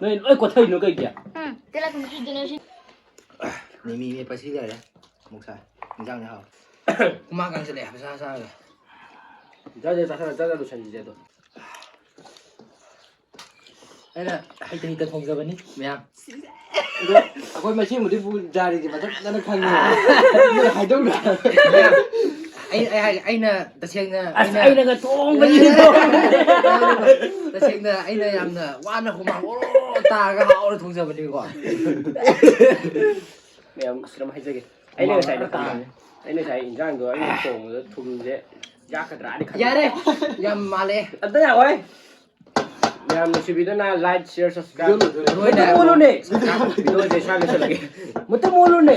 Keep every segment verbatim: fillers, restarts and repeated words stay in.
ꯅꯣꯏ ꯂꯣꯏ ꯀꯣꯊꯩꯅꯣ ꯀꯩꯒꯤ? ꯎꯝ, ꯇꯤꯜꯂꯛ ꯀꯨꯝꯕ ꯏꯗꯨꯅ ꯁꯤ꯫ ꯃꯤꯃꯤ ꯃꯦꯠꯄꯁꯤ ꯂꯩꯔꯦ꯫ ꯑꯃꯨꯛ ꯁꯥꯏ꯫ ꯏꯟꯖꯥꯡꯅ ꯍꯥꯎ꯫ ꯍꯨꯃꯥꯡ ꯀꯥꯡꯁꯤꯜꯂꯛꯑꯦ ꯄꯩꯁꯥ ꯆꯥꯔꯒ꯫ ꯆꯥꯖꯦ, ꯆꯥꯁꯜꯂ, ꯆꯥꯖ ꯂꯣꯏꯁꯟꯈꯤꯁꯦ ꯑꯗꯣ꯫ ꯑꯩꯅ ꯍꯩꯇ ꯍꯩꯇ ꯊꯣꯡꯖꯕꯅꯤ ꯃꯌꯥꯝ꯫ ꯑꯗꯣ ꯑꯩꯈꯣꯏ ꯃꯁꯦꯟꯕꯨꯗꯤ ꯄꯨ-, ꯖꯥꯔꯤꯗꯤ ꯃꯁꯛ ꯐꯖꯅ ꯈꯪꯉꯦ꯫ ꯑꯗꯨꯅ ꯍꯥꯏꯗꯧꯅ꯫ ꯃꯌꯥꯝ, ꯑꯩ, ꯑꯩ ꯍꯥꯏꯒꯦ, ꯑꯩꯅ ꯇꯁꯦꯡꯅ ꯑꯁ, ꯑꯩꯅ ꯑꯩꯅꯒ ꯊꯣꯡꯕꯅꯤ꯫ ꯇꯁꯦꯡꯅ ꯑꯩꯅ ꯌꯥꯝꯅ ꯋꯥꯅ ꯍꯨꯃꯥꯡ ꯑꯣꯔꯣ ꯇꯥꯔꯒ ꯍꯥꯎꯅ ꯊꯣꯡꯖꯕꯅꯤꯀꯣ꯫ ꯃꯌꯥꯝ ꯑꯁ, ꯀꯩꯅꯣꯝ ꯍꯥꯏꯖꯒꯦ꯫ ꯑꯩꯅ ꯉꯁꯥꯏꯗꯣ ꯈꯪꯕ꯭ꯔꯥ? ꯑꯩꯅ ꯉꯁꯥꯏ ꯏꯟꯖꯥꯡꯗꯣ ꯑꯩꯅ ꯊꯣꯡꯕꯗ ꯊꯨꯝꯁꯦ ꯌꯥꯛꯀꯗ꯭ꯔꯥꯅ ꯈꯜꯂꯤ꯫ ꯌꯥꯔꯦ, ꯌꯥꯝ ꯃꯥꯜꯂꯦ꯫ ꯑꯝꯇ ꯌꯥꯔꯣꯏ꯫ ꯌꯥꯝ ꯅꯨꯡꯁꯤꯕꯤꯗꯨꯅ like, share, subscribe꯫ ꯂꯣꯏꯅ ꯃꯨꯠꯇ ꯃꯨꯠꯂꯨꯅꯦ꯫ ꯚꯤꯗꯤꯑꯣꯁꯦ ꯁ꯭ꯋꯥꯏ ꯂꯣꯏꯁꯤꯜꯂꯒꯦ꯫ ꯃꯨꯠꯇ ꯃꯨꯠꯂꯨꯅꯦ꯫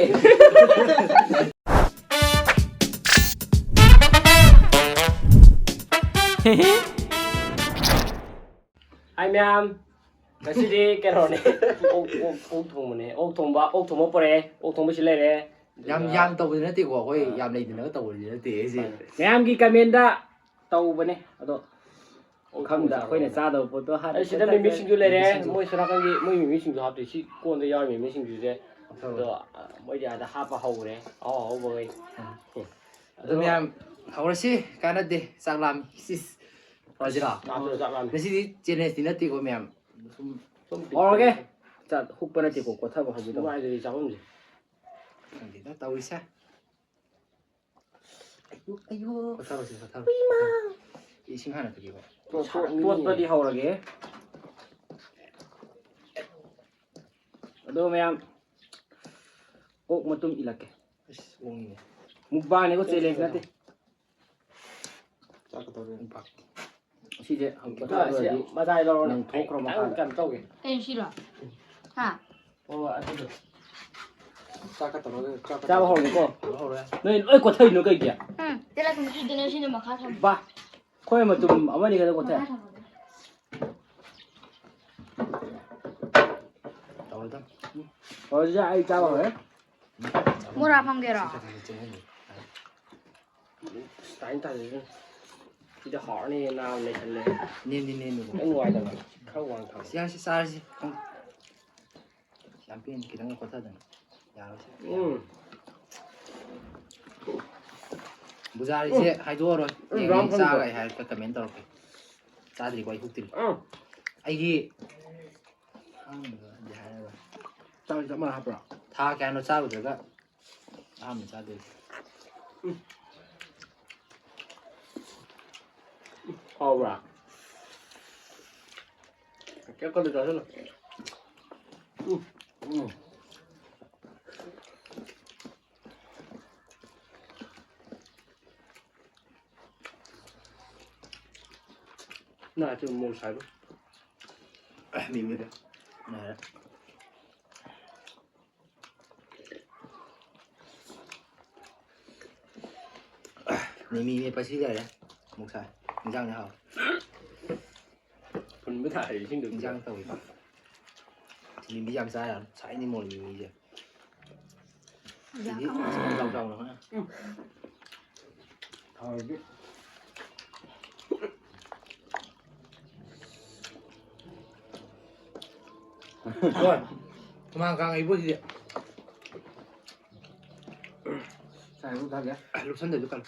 ꯍꯥꯏ ꯃꯌꯥꯝ, ꯉꯁꯤꯗꯤ ꯀꯩꯅꯣꯅꯦ꯫ ꯑꯣꯛ, ꯑꯣꯛ, ꯑꯣꯛ ꯊꯣꯡꯕꯅꯦ꯫ ꯑꯣꯛ ꯊꯣꯡꯕ, ꯑꯣꯛ ꯊꯣꯡꯕ ꯄꯨꯔꯛꯑꯦ꯫ ꯑꯣꯛ ꯊꯣꯡꯕꯁꯤ ꯂꯩꯔꯦ꯫ ꯌꯥꯝ, ꯑꯗꯨꯒ ꯌꯥꯝ ꯇꯧꯕꯗꯤ ꯅꯠꯇꯦꯀꯣ, ꯑꯩꯈꯣꯏ ꯑꯥ꯫ ꯌꯥꯝ ꯂꯩꯗꯅꯒ ꯇꯧꯕꯗꯤ ꯅꯠꯇꯦ ꯑꯩꯁꯦ꯫ ꯃꯥꯅꯦ꯫ ꯃꯌꯥꯝꯒꯤ ꯀꯃꯦꯟꯗ ꯇꯧꯕꯅꯦ, ꯑꯗꯣ ꯑꯣꯛ ꯈꯪꯗ ꯊꯣꯡꯕ ꯑꯩꯈꯣꯏꯅ ꯆꯥꯔꯣ꯫ ꯆꯥꯗꯕ ꯄꯣꯠꯇꯣ ꯍꯥꯠ-, ꯑꯩ ꯁꯤꯗ ꯃꯤꯃꯤ ꯁꯤꯡꯖꯨ ꯂꯩꯔꯦ꯫ ꯃꯤꯃꯤ ꯁꯤꯡꯖꯨ꯫ ꯃꯣꯏ ꯁꯣꯝ ꯅꯥꯀꯟꯒꯤ ꯃꯣꯏ ꯃꯤꯃꯤ ꯁꯤꯡꯖꯨ ꯍꯥꯞꯇꯦ꯫ ꯁꯤ ꯀꯣꯟꯗ ꯌꯥꯎꯔꯤ ꯃꯤꯃꯤ ꯁꯤꯡꯖꯨꯁꯦ꯫ ꯑꯗꯣ, ꯑ, ꯃꯣꯏꯗꯤ ꯑꯥꯗ ꯍꯥꯞꯄ ꯍꯧꯔꯦ꯫ ꯑꯍꯥꯎ ꯑꯍꯥꯎꯕꯈꯩ꯫ ꯑꯗꯣ ꯃꯌꯥꯝ ꯍꯧꯔꯁꯤ, ꯀꯥꯟꯅꯗꯦ, ꯆꯥꯛ ꯂꯥꯝꯃꯤ꯫ ꯁꯤꯁ꯫ ꯍꯧꯔꯁꯤꯔꯣ? ꯂꯥꯝꯁꯨ ꯆꯥꯛ ꯂꯥꯝꯃꯤ꯫ ꯉꯁꯤꯗꯤ ꯆꯦꯂꯦꯟꯖꯇꯤ ꯅꯠꯇꯦꯀꯣ ꯃꯌꯥꯝ꯫ ꯁꯨꯝ ꯁꯨꯝ ꯍꯧꯔꯒꯦ꯫ ꯆꯥꯛ ꯍꯨꯛꯄ ꯅꯠꯇꯦꯀꯣ, ꯀꯣꯊꯕ ꯍꯧꯒꯦ ꯇꯧꯕ꯫ ꯅꯨꯡꯉꯥꯏꯖꯔꯤ ꯆꯥꯛꯈꯨꯝꯁꯦ꯫ ꯈꯪꯗꯦꯗ ꯇꯧꯔꯤꯁꯦ꯫ ꯑꯌꯣ, ꯑꯌꯣ꯫ ꯀꯣꯊꯔꯣꯁꯤ, ꯀꯣꯊꯔꯣ꯫ ꯏꯃꯥ꯫ ꯏꯁꯤꯡ ꯍꯥꯟꯅ ꯊꯛꯀꯦꯀꯣ꯫ ꯇꯣꯠ-, ꯇꯣꯠ-, ꯇꯣꯠꯄꯗꯤ ꯍꯧꯔꯒꯦ꯫ ꯑꯗꯣ ꯃꯌꯥꯝ, ꯑꯣꯛ ꯃꯇꯨꯝ ꯏꯜꯂꯛꯀꯦ꯫ ꯑꯁ, ꯑꯣꯛꯅꯤꯅꯦ꯫ ꯃꯨꯛꯕꯥꯡꯅꯦꯀꯣ, ꯆꯦꯂꯦꯟꯖ ꯅꯠꯇꯦ꯫ ꯆꯥꯛꯀ ꯇꯧꯔꯦ꯫ ꯃꯨꯛꯕꯥꯡ꯫ ꯁꯤꯁꯦ ꯍꯪꯀꯠ ꯑꯗꯣ ꯑꯁꯤ ꯂꯧꯔꯗꯤ ꯃꯖꯥꯏ ꯂꯧꯔꯣ ꯅꯪ ꯅꯪ꯫ ꯊꯣꯛꯈ꯭ꯔꯣ ꯑꯩ ꯃꯈꯥꯗ꯫ ꯀꯩꯅꯣ ꯇꯧꯒꯦ꯫ ꯀꯩꯅꯣ ꯁꯤꯔꯣ? ꯍꯥ? ꯑꯣ, ꯑꯗꯨꯗꯣ꯫ ꯆꯥꯛꯀ ꯇꯧꯔꯒ, ꯆꯥꯛꯀ ꯆꯥꯕ ꯇꯧꯔꯒ꯫ ꯍꯧꯔꯒꯦꯀꯣ꯫ ꯍꯧꯔꯦ꯫ ꯅꯣꯏ ꯂꯣꯏ ꯀꯣꯊꯩꯅꯣ ꯀꯩꯒꯤ? ꯎꯝ, ꯇꯤꯜꯂꯛ ꯀꯨꯝꯕ ꯏꯗꯨꯅ ꯁꯤꯅ ꯃꯈꯥ ꯊꯝꯃꯨ꯫ ꯕꯥ꯫ ꯑꯩꯈꯣꯏ ꯃꯇꯨꯝ ꯑꯃꯅꯤ ꯈꯛꯇ ꯀꯣꯊꯩ꯫ ꯃꯈꯥ ꯊꯝꯃꯨ꯫ ꯇꯧꯔꯦ, ꯇꯧꯔꯦ꯫ ꯎꯝ꯫ ꯍꯧꯖꯤꯛ ꯑꯩ ꯆꯥꯕ ꯍꯧꯔꯦ꯫ ꯃꯣꯔꯥ ꯐꯪꯒꯦꯔꯣ? ꯁꯤ ꯈꯛꯇꯪꯗꯤ ꯆꯦꯟꯍꯟꯒꯦ꯫ ꯇꯥꯏꯟ ꯇꯥꯗꯣꯏꯅꯤ꯫ ꯁꯤꯗ ꯍꯥꯎꯔꯅꯤ ꯅꯥꯕ ꯂꯩꯁꯜꯂꯦ꯫ ꯅꯦꯝꯗꯤ ꯅꯦꯝꯃꯤꯀꯣ꯫ ꯈꯤꯇꯪ ꯅꯨꯡꯉꯥꯏꯇꯕ꯫ ꯈꯔ ꯋꯥꯡ ꯊꯝꯃꯣ꯫ ꯁꯤ ꯌꯥꯔꯁꯤ, ꯆꯥꯔꯁꯤ꯫ ꯈꯪ-, ꯌꯥꯝ ꯄꯦꯟꯅ ꯈꯤꯇꯪꯒ ꯈꯣꯠꯊꯗꯅ꯫ ꯌꯥꯔꯣꯏꯁꯦ꯫ ꯎꯝ꯫ ꯕꯨꯖꯥꯔꯤꯁꯦ ꯍꯥꯏꯗꯣꯛꯑꯔꯣꯏ꯫ ꯎꯝ, ꯍꯌꯦꯡ ꯔꯥꯎꯟ ꯈꯪꯗ꯭ꯔꯣ? ꯆꯥꯔꯒ ꯑꯩ ꯍꯥꯏꯔꯛꯀꯦ, ꯀꯃꯦꯟ ꯇꯧꯔꯛꯀꯦ꯫ ꯆꯥꯗ꯭ꯔꯤꯀꯣ ꯑꯩ ꯍꯨꯛꯇ꯭ꯔꯤ꯫ ꯎꯝ꯫ ꯑꯩꯒꯤ ꯑꯍꯥꯟꯕꯗꯗꯤ ꯍꯥꯏꯔꯔꯣꯏ꯫ ꯆꯥꯛ ꯆꯞ ꯃꯥꯟꯅ ꯍꯥꯞꯄ꯭ꯔꯣ? ꯊꯥ ꯀꯌꯥꯅꯣ ꯆꯥꯔꯨꯗ꯭ꯔꯒ ꯑꯍꯥꯟꯕ ꯆꯥꯗꯣꯏꯁꯦ꯫ ꯎꯝ꯫ ꯍꯥꯎꯕ꯭ꯔꯥ? ꯀꯩꯝ ꯈꯟꯗꯦ, ꯆꯥꯁꯤꯜꯂꯣ꯫ ꯎꯝ, ꯎꯝ꯫ ꯅꯥ, ꯁꯤ ꯃꯣꯔꯣꯛ ꯁꯥꯏꯕ꯫ ꯑꯦ, ꯃꯤꯃꯤꯗ꯫ ꯌꯥꯔꯦ꯫ ꯃꯤꯃꯤ ꯃꯦꯠꯄꯁꯤ ꯂꯩꯔꯦ꯫ ꯑꯃꯨꯛ ꯁꯥꯏ꯫ ꯏꯟꯖꯥꯡꯗꯤ ꯍꯥꯎꯋꯦ꯫ ꯐꯨꯟꯕ ꯊꯥꯔꯦ ꯏꯁꯤꯡꯗꯣ꯫ ꯏꯟꯖꯥꯡ ꯇꯧꯋꯤꯀꯣ꯫ ꯃꯤꯃꯤ ꯌꯥꯝ ꯆꯥ ꯌꯥꯔꯦ꯫ ꯁꯥꯏꯅꯤ ꯃꯣꯔꯣꯛ ꯃꯤꯃꯤꯁꯦ꯫ ꯌꯥ ꯁꯤꯗꯤ ꯀꯃꯥꯏꯅ ꯆꯥꯎ ꯆꯥꯎꯅ ꯍꯣꯠꯅ꯫ ꯎꯝ꯫ ꯍꯥꯎꯔꯗꯤ꯫ ꯍꯣꯏ꯫ ꯍꯨꯃꯥꯡ ꯀꯥꯡꯉꯩꯕꯣ ꯁꯤꯗꯤ꯫ ꯁꯥꯏꯕ ꯊꯥꯒꯦ꯫ ꯂꯨꯞꯁꯟꯗꯕꯤ ꯀꯜꯂꯨ꯫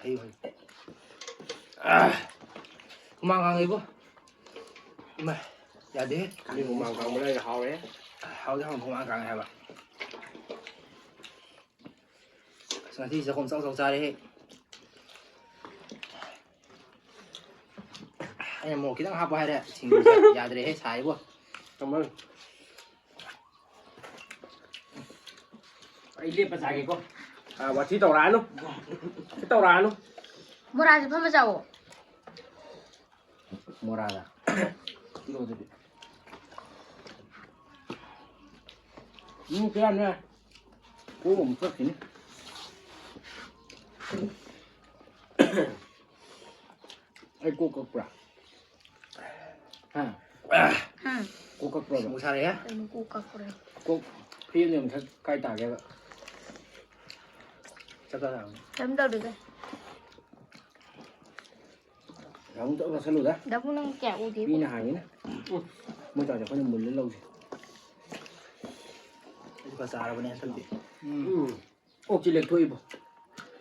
ꯍꯩꯌꯨ, ꯍꯩꯌꯨ꯫ ꯑꯥ! ꯍꯨꯃꯥꯡ ꯀꯥꯡꯉꯩꯕꯣ꯫ ꯏꯃꯥ, ꯌꯥꯗꯦꯍꯦ꯫ ꯃꯤ ꯍꯨꯃꯥꯡ ꯀꯥꯡꯕ ꯂꯩꯔ ꯍꯥꯎꯔꯦ꯫ ꯍꯥꯎꯗꯤ ꯍꯥꯎꯅ ꯍꯨꯃꯥꯡ ꯀꯥꯡꯉꯦ ꯍꯥꯏꯕ꯫ ꯑꯁ, ꯉꯁꯤ ꯆꯥꯛꯈꯨꯝ ꯆꯥꯎ ꯆꯥꯎ ꯆꯥꯔꯦꯍꯦ꯫ ꯑꯩꯅ ꯃꯣꯔꯣꯛ ꯈꯤꯇꯪ ꯍꯥꯞꯄꯣ ꯍꯥꯏꯔꯦ꯫ ꯁꯤꯡꯖꯨꯁꯦ ꯌꯥꯗ꯭ꯔꯦꯍꯦ, ꯁꯥꯏꯕꯣ꯫ ꯀꯃꯥꯏ? ꯑꯩ ꯂꯦꯞꯄ ꯆꯥꯒꯦꯀꯣ꯫ ꯑꯥ, ꯋꯥꯊꯤ ꯇꯧꯔꯛꯑꯅꯨ꯫ ꯋꯥꯊꯤ ꯇꯧꯔꯛꯑꯅꯨ꯫ ꯕꯣꯔꯥꯁꯦ ꯐꯝꯃ ꯆꯥꯎꯋꯣ꯫ ꯃꯣꯔꯥꯗ꯫ ꯄꯤꯔꯛꯑꯣ ꯑꯗꯨꯗꯤ꯫ ꯎꯝ, ꯀꯌꯥꯝꯅꯦ? ꯀꯣꯛ ꯑꯃꯨꯛ ꯀꯛꯈꯤꯅꯤ꯫ ꯑꯩ ꯀꯣꯛ ꯀꯛꯄ꯭ꯔꯥ? ꯍꯥ? ꯍꯥ? ꯀꯣꯛ ꯀꯛꯄ꯭ꯔꯕ? ꯁꯥꯔꯦꯍꯦ꯫ ꯀꯩꯅꯣ ꯀꯣꯛ ꯀꯛꯄ꯭ꯔꯥ? ꯀꯣꯛ ꯐ꯭ꯔꯤ ꯑꯃ ꯃꯊꯛ ꯀꯥꯏ ꯇꯥꯒꯦꯕ? ꯆꯞ ꯆꯥ ꯇꯥꯕꯅꯤ꯫ ꯀꯩꯝ ꯇꯧꯗꯦꯗ꯫ ꯑꯃꯨꯛꯇ ꯆꯥꯁꯜꯂꯨꯗ꯫ ꯗꯕꯨ ꯅꯪ ꯀꯌꯥ ꯎꯗꯦ? ꯃꯤꯅ ꯍꯥꯡꯉꯤꯅ꯫ ꯃꯣꯏ ꯇꯧꯔꯗꯤ ꯑꯩꯈꯣꯏꯅ ꯃꯨꯜꯂ ꯂꯧꯁꯦ꯫ ꯑꯩꯗꯤ ꯐꯖ ꯆꯥꯔꯕꯅꯦ ꯍꯟꯗꯛꯇꯤ꯫ ꯎꯝ꯫ ꯑꯣꯛꯁꯤ ꯂꯦꯛꯊꯣꯛꯏꯕꯣ꯫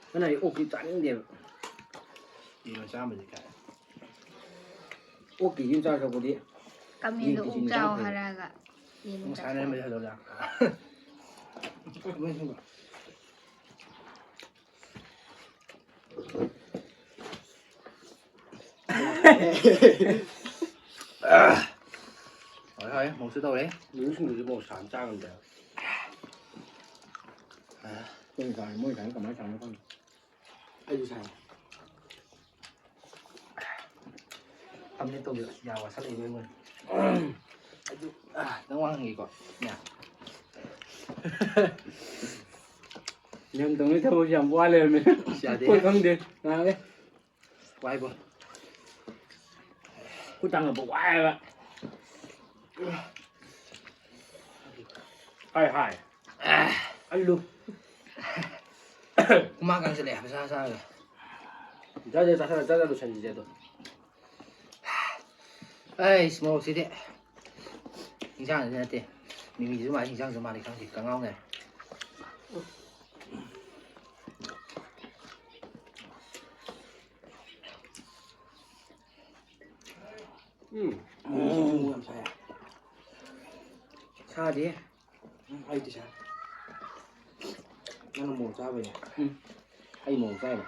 ꯑꯗꯨꯅ ꯑꯩ ꯑꯣꯛꯇꯤ ꯆꯥꯅꯤꯡꯗꯦꯕ꯫ ꯌꯦꯟ ꯑꯣꯏꯅ ꯆꯥꯔꯝꯕꯗꯤ ꯀꯥꯏ꯫ ꯑꯣꯛꯀꯤ ꯌꯦꯟ ꯆꯥ ꯁꯔꯨꯛꯄꯨꯗꯤ ꯀꯃꯦꯟꯗꯣ ꯌꯦꯟ ꯑꯣꯛ ꯀꯦꯖꯤ ꯆꯥꯎ ꯃꯈꯥꯏ ꯄꯨꯔꯦ꯫ ꯍꯥꯏꯔꯒ ꯌꯦꯟ ꯃꯁꯥꯅ ꯆꯥꯊꯣꯛꯑꯣ꯫ ꯂꯩꯍꯜꯂꯣ ꯂꯥ꯫ ꯍꯣꯏ, ꯍꯣꯏ, ꯃꯧꯁꯨ ꯇꯧꯔꯦ꯫ ꯅꯨꯃꯤꯠꯁꯤꯡꯗꯨꯗꯤ ꯃꯧ ꯁꯥ ꯑꯃ ꯆꯥ ꯉꯝꯗꯦ꯫ ꯑꯩꯈꯣꯏꯅ ꯆꯥꯔꯤ ꯃꯣꯏ ꯁꯥꯏꯅ ꯀꯃꯥꯏꯅ ꯁꯥꯕꯅꯣ ꯈꯪꯗꯦ꯫ ꯑꯩꯁꯨ ꯁꯥꯏ꯫ ꯊꯝꯅꯦ ꯇꯧꯕꯤꯔꯣ꯫ ꯌꯥ ꯋꯥꯁꯜꯂꯛꯏ ꯃꯣꯏ꯫ ꯑꯩꯁꯨ, ꯑ, ꯅꯪ ꯋꯥ ꯍꯪꯒꯦꯀꯣ꯫ ꯌꯥ꯫ ꯌꯥꯝ ꯇꯧꯅꯤ ꯊꯕꯛꯁꯤ ꯌꯥꯝ ꯋꯥ ꯂꯩꯔꯝꯃꯦ꯫ ꯑꯁ, ꯌꯥꯗꯦ꯫ ꯑꯩꯈꯣꯏ ꯈꯪꯗꯦ꯫ ꯉꯥꯡꯉꯦ꯫ ꯋꯥꯏꯕꯣ꯫ ꯈꯨꯠ ꯊꯥꯡꯒꯠꯄ ꯋꯥꯏꯑꯦꯕ꯫ ꯍꯥꯏ, ꯍꯥꯏ꯫ ꯑꯜꯂꯨ꯫ ꯍꯨꯃꯥꯡ ꯀꯥꯡꯁꯤꯜꯂꯛꯑꯦ, ꯄꯩꯁꯥ ꯆꯥꯔꯒ꯫ ꯖꯔ ꯖꯔ ꯆꯥꯁꯤꯜꯂ, ꯖꯔ ꯖꯔ ꯂꯣꯏꯁꯤꯟꯈꯤꯁꯦ ꯑꯗꯣ꯫ ꯑꯩꯁ, ꯃꯣꯔꯣꯛꯁꯤꯗꯤ ꯏꯟꯁꯥꯡꯁꯤ ꯅꯠꯇꯦ꯫ ꯃꯤꯃꯤꯁꯤꯁꯨ ꯃꯥꯜꯂꯤ, ꯏꯟꯁꯥꯡꯁꯨ ꯃꯥꯜꯂꯤ, ꯈꯪꯗꯦ, ꯀꯉꯥꯎꯅꯔꯦ꯫ ꯎꯝ꯫ ꯃꯤꯃꯤꯁꯤ ꯃꯣꯔꯣꯛ ꯌꯥꯝ ꯁꯥꯏ꯫ ꯁꯥꯗꯦ꯫ ꯎꯝ, ꯑꯩꯗꯤ ꯁꯥꯏ꯫ ꯅꯪꯅ ꯃꯣꯔꯣꯛ ꯆꯥꯕꯩꯅꯦ꯫ ꯎꯝ꯫ ꯑꯩ ꯃꯣꯔꯣꯛ ꯆꯥꯏꯕ꯫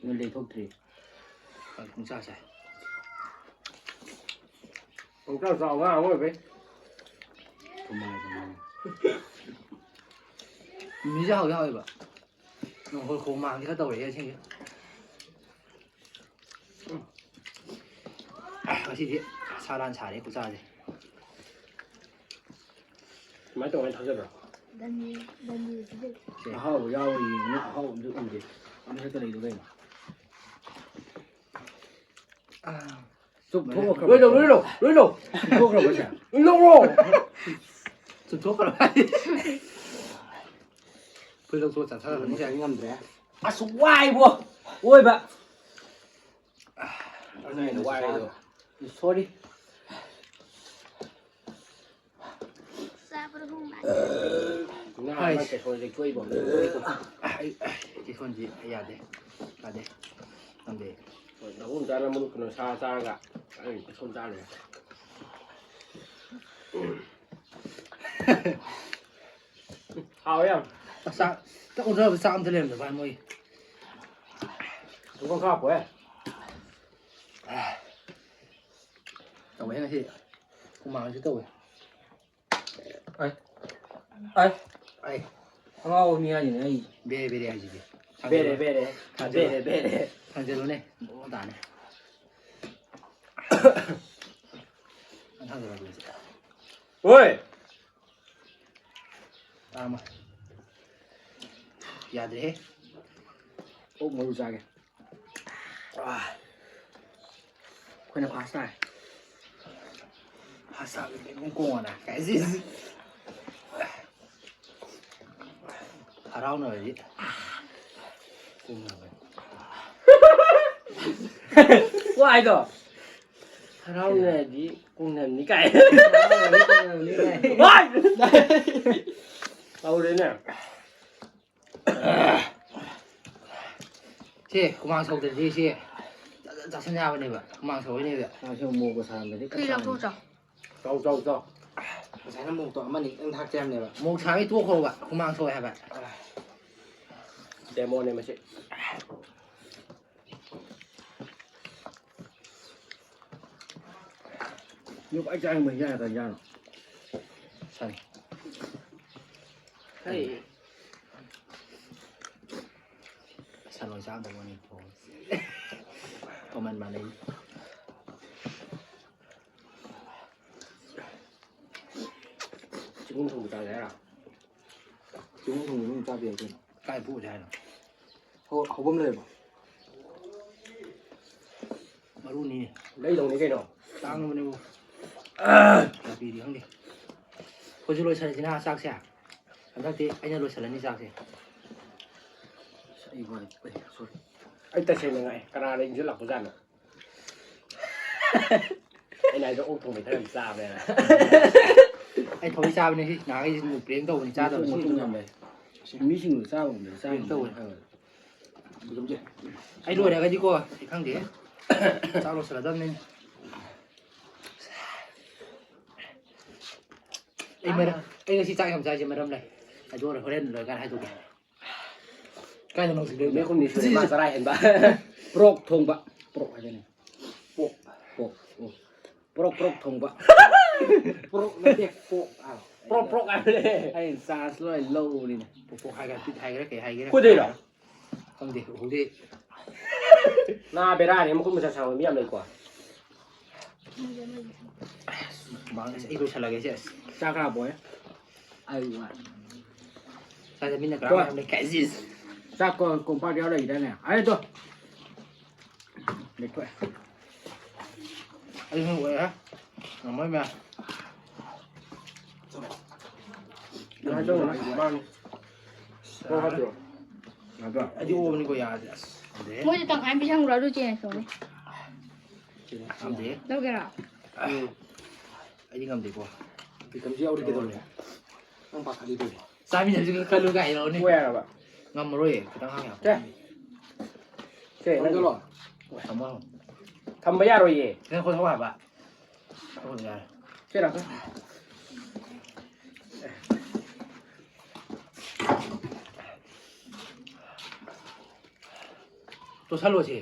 ꯅꯣꯏ ꯂꯩꯊꯣꯛꯇ꯭ꯔꯤ꯫ ꯄꯨꯡꯆꯥ ꯆꯥꯏ꯫ ꯄꯨꯡꯆꯥ ꯆꯥꯎ ꯑꯉꯥꯡ ꯑꯃ ꯑꯣꯏꯕꯩ꯫ ꯊꯨꯝ ꯃꯥꯜꯂꯦ, ꯊꯨꯝ ꯃꯥꯜꯂꯦ꯫ ꯃꯤꯁꯦ ꯍꯥꯎꯗꯤ ꯍꯥꯎꯋꯦꯕ꯫ ꯍꯣꯏ, ꯈꯣꯡ ꯃꯥꯡꯒꯦ ꯈꯔ ꯇꯧꯔꯛꯑꯦ ꯑꯁꯦꯡꯒꯤ꯫ ꯎꯝ꯫ ꯉꯁꯤꯗꯤ ꯁꯥ ꯂꯥꯟ ꯁꯥꯔꯦ ꯈꯨꯆꯥꯁꯦ꯫ ꯀꯃꯥꯏꯅ ꯇꯧꯔꯦ ꯊꯥꯖꯕ꯭ꯔꯣ? ꯗꯟꯗꯤ, ꯗꯟꯗꯤ ꯄꯤꯖꯒꯦ꯫ ꯁꯦ꯫ ꯑꯍꯥꯎꯕ ꯌꯥꯎꯔꯤ, ꯑꯍꯥꯎꯕꯗꯨ ꯎꯗꯦ꯫ ꯑꯃ ꯍꯦꯛꯇ ꯂꯩꯗꯣ ꯀꯩꯅꯣ? ꯑꯥ꯫ ꯆꯨꯞꯊꯣꯛꯈ꯭ꯔꯕ? ꯂꯣꯏ ꯂꯧ, ꯂꯣꯏ ꯂꯧ, ꯂꯣꯏ ꯂꯧ꯫ ꯆꯨꯞꯊꯣꯛꯈ꯭ꯔꯕ ꯁꯦ? ꯂꯧꯔꯣ꯫ ꯆꯨꯞꯊꯣꯛꯈ꯭ꯔꯕ ꯍꯥꯏꯗꯤ? ꯐꯨꯔꯤꯠ ꯂꯧꯊꯣꯛꯑ ꯆꯥꯊꯔꯕꯅꯤ ꯁꯦ꯫ ꯉꯝꯗ꯭ꯔꯦ꯫ ꯑꯁ, ꯋꯥꯏꯕꯣ꯫ ꯑꯣꯏꯕ꯫ ꯑꯗꯨꯅ ꯍꯦꯟꯅ ꯋꯥꯏꯗꯣ꯫ Sorry꯫ ꯆꯥꯕꯗ ꯍꯨꯝ ꯃꯥꯜꯂꯦ꯫ ꯉꯥ ꯑꯃ ꯍꯥꯏꯁ꯫ ꯀꯦꯁꯣꯟ ꯂꯦꯛꯊꯣꯛꯏꯕꯣ? ꯑꯩ, ꯑꯩ, ꯀꯦꯁꯣꯟꯁꯤ ꯌꯥꯗꯦ꯫ ꯌꯥꯗꯦ꯫ ꯉꯝꯗꯦ꯫ ꯍꯣꯏ, ꯅꯕꯨꯡ ꯆꯥꯅ ꯃꯔꯨꯞ ꯀꯩꯅꯣ ꯁꯥ ꯆꯥꯔꯒ ꯑꯩ ꯀꯦꯁꯣꯟ ꯆꯥ ꯂꯩꯔꯦ꯫ ꯍꯥꯎꯋꯦ ꯌꯥꯝ꯫ ꯑꯁ, ꯆꯥꯛ, ꯆꯥꯛ ꯑꯣꯟꯊꯕ ꯆꯥꯛ ꯑꯝꯇ ꯂꯩꯔꯝꯗꯕ ꯚꯥꯏ ꯃꯣꯏ꯫ ꯇꯨꯝꯐꯝ ꯈꯥꯛꯄꯣꯏ꯫ ꯇꯧꯋꯦ ꯉꯁꯤ꯫ ꯍꯨꯃꯥꯡꯁꯨ ꯇꯧꯋꯦ꯫ ꯑꯩ꯫ ꯑꯩ꯫ ꯑꯩ꯫ ꯑꯉꯥꯎꯕ ꯃꯤ ꯍꯥꯏꯁꯤꯅꯦ ꯑꯩ꯫ ꯕꯦꯔꯦ ꯕꯦꯔꯦ ꯍꯥꯏꯁꯤꯗꯤ꯫ ꯕꯦꯔꯦ ꯕꯦꯔꯦ꯫ ꯊꯥꯡꯖꯜꯂꯣ꯫ ꯕꯦꯔꯦ ꯕꯦꯔꯦ꯫ ꯊꯥꯡꯖꯜꯂꯨꯅꯦ꯫ ꯃꯑꯣꯡ ꯇꯥꯅꯤ꯫ ꯊꯥꯡꯖꯜꯂꯣ ꯑꯗꯨꯗꯤ꯫ ꯍꯣꯏ꯫ ꯇꯥꯔꯝꯃꯣ꯫ ꯌꯥꯗ꯭ꯔꯦꯍꯦ꯫ ꯑꯣꯛ ꯃꯔꯨ ꯆꯥꯒꯦ꯫ ꯑꯥ꯫ ꯑꯩꯈꯣꯏꯅ first ꯇꯥꯔꯦ꯫ First ꯇꯥꯕꯗꯤ ꯑꯗꯨꯝ ꯀꯣꯡꯉꯣꯅ꯫ ꯀꯥꯏꯁꯤ꯫ ꯍꯔꯥꯎꯅꯕꯗꯤ꯫ ꯀꯣꯡꯅꯕꯅꯤ꯫ ꯋꯥꯏꯗꯣ꯫ ꯍꯔꯥꯎꯅꯗꯤ ꯀꯣꯡꯅꯕꯅꯤ ꯀꯥꯏ꯫ ꯍꯔꯥꯎꯅꯗꯤ ꯀꯣꯡꯅꯕꯅꯤ ꯀꯥꯏ꯫ ꯋꯥꯏ! ꯇꯧꯔꯦꯅꯦ꯫ ꯁꯤ ꯍꯨꯃꯥꯡ ꯁꯧꯗ꯭ꯔꯗꯤ ꯁꯤ ꯆꯥꯁꯤꯟ ꯌꯥꯕꯅꯦꯕ꯫ ꯍꯨꯃꯥꯡ ꯁꯧꯕꯩꯅꯦꯕ꯫ ꯃꯥꯁꯨ ꯃꯣꯔꯣꯛꯀ ꯁꯥꯔꯝꯗ꯭ꯔꯗꯤ ꯈꯔ ꯆꯥꯎ, ꯆꯥꯎ, ꯆꯥꯎ꯫ ꯉꯁꯥꯏꯅ ꯃꯣꯔꯣꯛꯇꯣ ꯑꯃꯅꯤ ꯈꯤꯇꯪ ꯊꯥꯛꯆꯔꯝꯅꯦꯕ꯫ ꯃꯣꯔꯣꯛ ꯁꯥꯕꯩ ꯇꯣꯛꯈ꯭ꯔꯣꯕ꯫ ꯍꯨꯃꯥꯡ ꯁꯧꯋꯦ ꯍꯥꯏꯕ꯫ ꯗꯦꯃꯣꯅꯦ ꯃꯁꯤ꯫ ꯅꯣꯏ ꯈ꯭ꯋꯥꯏ ꯆꯥꯅꯤꯡꯕ ꯍꯤꯟꯖꯥꯡ ꯀꯩ ꯍꯤꯟꯖꯥꯡꯅꯣ? ꯁꯟ꯫ ꯍꯩ꯫ ꯁꯟ ꯑꯣꯏ ꯆꯥꯗꯧꯕꯅꯤ ꯊꯣꯡꯉꯦ꯫ ꯃꯃꯜ ꯃꯥꯟꯅꯩ꯫ ꯆꯤꯡꯒꯨꯝ ꯊꯣꯡꯕ ꯆꯥꯒꯦ ꯍꯥꯏꯔꯣ? ꯆꯤꯡꯒꯨꯝ ꯊꯣꯡꯕ ꯑꯗꯨꯝ ꯆꯥꯕ ꯌꯥꯏ ꯀꯩꯅꯣ꯫ ꯀꯥꯏ ꯄꯨꯁꯦ ꯍꯥꯏꯅꯣ? ꯍꯧ-, ꯍꯧꯕꯝ ꯂꯩꯔꯕꯣ? ꯃꯔꯨꯅꯤ꯫ ꯂꯩꯗꯧꯅꯤ ꯀꯩꯅꯣ꯫ ꯇꯥꯡꯉꯕꯅꯦꯕꯨ꯫ ꯅꯥꯄꯤꯗꯤ ꯈꯪꯗꯦ꯫ ꯑꯩꯈꯣꯏꯁꯨ ꯂꯣꯏꯁꯤꯜꯂꯁꯤꯅ ꯆꯥꯛꯁꯦ꯫ ꯍꯟꯗꯛꯇꯤ ꯑꯩꯅ ꯂꯣꯏꯁꯤꯜꯂꯅꯤ ꯆꯥꯛꯁꯦ꯫ ꯑꯩ ꯇꯁꯦꯡꯅ ꯉꯛꯑꯦ, ꯀꯅꯥꯅ ꯏꯟꯁꯤꯜꯂꯛꯄꯖꯥꯠꯅꯣ? ꯑꯩꯅ ꯍꯥꯏꯗꯣ ꯑꯣꯛ ꯊꯣꯡꯕꯩ ꯈꯔ ꯌꯥꯝ ꯆꯥꯕꯅꯦꯅ꯫ ꯑꯩ ꯊꯧꯔꯤ ꯆꯥꯕꯅꯦ ꯁꯤ, ꯅꯍꯥꯟꯈꯩ ꯁꯤꯡꯖꯨ ꯄ꯭ꯔꯦꯡ ꯇꯧꯕꯅꯤ, ꯆꯥꯗꯕ ꯃꯇꯨꯡ ꯁꯤꯡꯖꯨ꯫ ꯌꯥꯝ ꯂꯩ꯫ ꯃꯤꯁꯤꯡꯗꯣ ꯆꯥꯕ ꯉꯝꯗꯦ, ꯆꯥꯕ ꯄ꯭ꯔꯦꯡ ꯇꯧꯕꯅꯤ꯫ ꯉꯝꯗꯦ꯫ ꯑꯩ ꯂꯣꯏꯔꯒꯗꯤꯀꯣ ꯑꯩ ꯈꯪꯗꯦ꯫ ꯆꯥꯛ ꯂꯣꯏꯁꯤꯜꯂꯗꯕꯅꯤ꯫ ꯑꯩ ꯃꯔꯝ, ꯑꯩ ꯉꯁꯤ ꯆꯥꯛ ꯌꯥꯝ ꯆꯥꯏꯁꯦ ꯃꯔꯝ ꯂꯩ꯫ ꯑꯗꯨ ꯑꯣꯏꯔ ꯍꯣꯔꯦꯟ ꯂꯣꯏꯔꯀꯥꯟꯗ ꯍꯥꯏꯗꯣꯛꯀꯦ꯫ ꯀꯥꯏꯗ ꯅꯨꯃꯤꯠ ꯅꯨꯡꯁꯤꯗꯣꯏꯅꯣ? ꯍꯨꯝꯅꯤ ꯁꯨꯔꯦ ꯃꯥ ꯆꯔꯥ ꯍꯦꯟꯕ꯫ ꯄ꯭ꯔꯣꯛ ꯊꯣꯡꯕ꯫ ꯄ꯭ꯔꯣꯛ ꯍꯥꯏꯗꯣꯏꯅꯦ꯫ ꯄꯣꯛ꯫ ꯄꯣꯛ꯫ ꯎꯝ꯫ ꯄ꯭ꯔꯣꯛ ꯅꯠꯇꯦ, ꯄꯣꯛ ꯍꯥꯏꯕ꯫ ꯄ꯭ꯔꯣꯛ ꯄ꯭ꯔꯣꯛ ꯍꯥꯏꯕꯅꯦ꯫ ꯑꯩꯅ ꯆꯥꯟꯁ ꯂꯣꯏ ꯂꯧꯕꯅꯤꯅꯦ꯫ ꯄꯣꯛ ꯄꯣꯛ ꯍꯥꯏꯒꯦꯔꯥ ꯄꯤꯛ ꯍꯥꯏꯒꯦꯔꯥ ꯀꯩ ꯍꯥꯏꯒꯦꯔꯥ꯫ ꯈꯨꯗꯩꯔꯣ? ꯈꯪꯗꯦ, ꯎꯍꯧꯗꯦ꯫ ꯅꯥ ꯕꯦꯔꯥꯅꯤ, ꯃꯈꯨꯠ ꯃꯁꯥ ꯁꯥꯡꯕ ꯃꯤ ꯌꯥꯝ ꯂꯩꯀꯣ꯫ ꯃꯥꯡꯉꯦ, ꯑꯩ ꯂꯣꯏꯁꯜꯂꯒꯦ ꯁꯦ꯫ ꯆꯥꯛ ꯈꯔ ꯍꯥꯞꯄꯣꯍꯦ꯫ ꯑꯩ ꯋꯥ꯫ ꯆꯥꯛ ꯆꯥꯃꯤꯟꯅ ꯀꯔꯥꯝ ꯀꯣ꯫ ꯌꯥꯝ ꯂꯩ ꯀꯥꯏ ꯁꯤꯁ꯫ ꯆꯥꯛ ꯀꯣ-, ꯀꯣꯝꯄꯥꯛ ꯌꯥꯎꯔ ꯂꯩꯈꯤꯗꯥꯏꯅꯦ? ꯑꯩ ꯑꯗꯣ꯫ ꯂꯩꯊꯣꯛꯑꯦ꯫ ꯑꯩ ꯁꯨꯝ ꯑꯣꯏꯔꯦ꯫ ꯉꯝꯃꯣꯏ ꯃꯌꯥꯝ꯫ ꯀꯃꯥꯏꯅ ꯇꯧꯕꯅꯣ? ꯃꯥꯅꯤ꯫ ꯀꯣꯛ ꯍꯥꯞꯄꯤꯔꯣ? ꯌꯥꯗ꯭ꯔꯣ? ꯑꯩꯗꯤ ꯑꯣꯕꯅꯤꯀꯣ ꯌꯥꯗꯦ꯫ ꯑꯁ, ꯈꯪꯗꯦ꯫ ꯃꯣꯏꯗꯤ ꯇꯪꯈꯥꯏ ꯑꯃ ꯄꯤꯁꯟꯈ꯭ꯔꯣ, ꯑꯗꯨ ꯆꯦꯟꯖ ꯇꯧꯅꯤ꯫ ꯉꯝꯗꯦ꯫ ꯂꯧꯒꯦꯔꯥ? ꯎꯝ꯫ ꯑꯩꯗꯤ ꯉꯝꯗꯦꯀꯣ꯫ ꯕꯤꯀꯝꯁꯨ ꯌꯥꯎꯔꯤ ꯀꯩꯗꯧꯔꯒꯦ? ꯅꯪ ꯄꯥꯈꯠꯂꯤꯗꯨꯕꯨ꯫ ꯆꯥꯃꯤꯟꯅꯁꯤ ꯈꯜꯂꯨ ꯀꯥꯏ ꯍꯥꯏꯔꯛꯑꯣꯅꯦ꯫ ꯀꯣꯛ ꯌꯥꯔꯕ? ꯉꯝꯃꯔꯣꯏꯌꯦ, ꯈꯤꯇꯪ ꯍꯥꯡꯉꯦ꯫ ꯁꯦ꯫ ꯁꯦ, ꯅꯪ ꯊꯝꯖꯜꯂꯣ꯫ ꯊꯝꯃꯣ꯫ ꯊꯝꯕ ꯌꯥꯔꯣꯏꯌꯦ꯫ ꯈꯤꯇꯪ ꯈꯣꯊꯧ ꯍꯥꯏꯕ꯫ ꯊꯝꯃꯣ ꯌꯥꯔꯦ꯫ ꯁꯦ, ꯂꯥꯛꯇꯣ꯫ ꯇꯣꯠꯁꯜꯂꯣꯁꯦ꯫